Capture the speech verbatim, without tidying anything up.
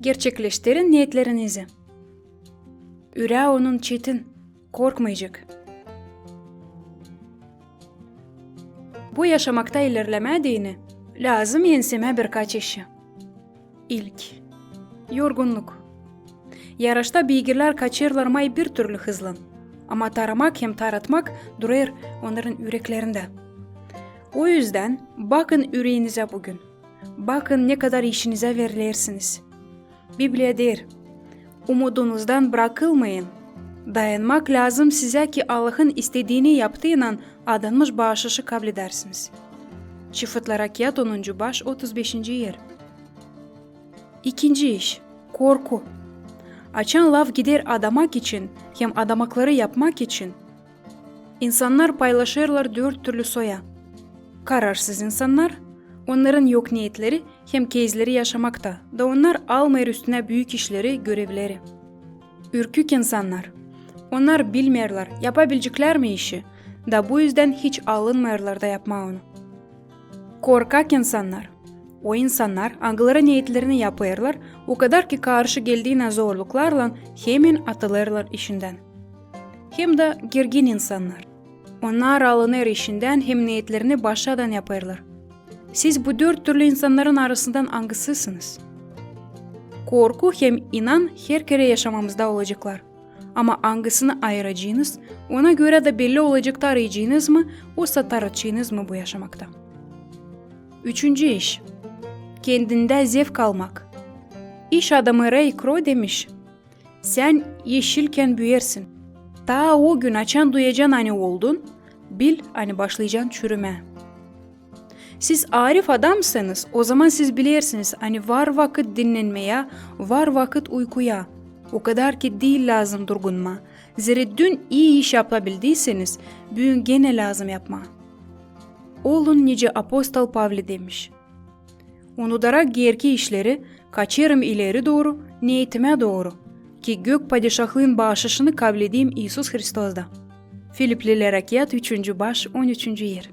Gerçekleştirin neetlerinizi. Ürää onun çetin, korkmayacek. Bu yaşamakta ilerlemää deyni, lääzım ensemää birkaç işi. İlk. Yorgunnuk. Yarışta beygirlär kaçêrlar may bir türlü hızlan, ama taramak hem taratmak durêr onnarın üreklerindä. O üzdän bakın üreeninizä büün. Bakın, ne kadar işinizä verilersiniz. Bibliya deer: umudunuzdan brakılmayın. Dayanmak lääzım sizä, ki Allahın istediini yaptıynan adanmış baaşışı kabledärsiniz. Çıfıtlara kiyat, onuncu baş, otuz beşinci er. İkinci iş. Korku. Açan laf gider adamak için hem adamakları yapmak için, insannar paylaşêrlar dört türlü soya. Kararsız insannar, onnarın yok neetleri hem kezleri yaşamakta, da onnar almêêr üstünä büük işleri, görevleri. Ürkük insannar. Onnar bilmeerlär, yapabileceklär mi işi, da bu üzdän hiç alınmêêrlar da yapmaa onu. Korkak insannar. O insannar, angıları neetlerini yapêrlar, o kadar ki karşı geldiynän zorluklarlan hemen atılêrlar işindän. Hem dä gergin insannar. Onnar alınêr işindän hem neetlerini başadan yapêrlar. Siz bu dört türlü insannarın arasından angısısınız? Korku hem inan her kerä yaşamamızda olaceklar. Ama angısını ayıracınız, ona görä dä belli olacek, tarıyacınız mı, osa taratacınız mı bu yaşamakta. Üçüncü iş. Kendindä zevk almak. İş adamı Ray Kroc demiş: sän eşilkän büüyersin. Taa o gün, açan duyacan, ani oldun, bil, ani başlayacan çürümää. Siz arif adamsanız, ozaman siz bilersiniz, ani var vakıt dinnenmeyä, var vakıt uykuya. O kadar ki diil lääzım durgunmaa. Zerä dün ii iş yapabildiyseniz, büün genä lääzım yapmaa. Olun nicä apostol Pavle demiş: unudarak geerki işleri, kaçêrım ileri dooru, neetimä dooru, ki gök padişahlıın baaşışını kabledeyim İisus Hristosda. Filiplilärä kiyat, üçüncü baş, on üçüncü er.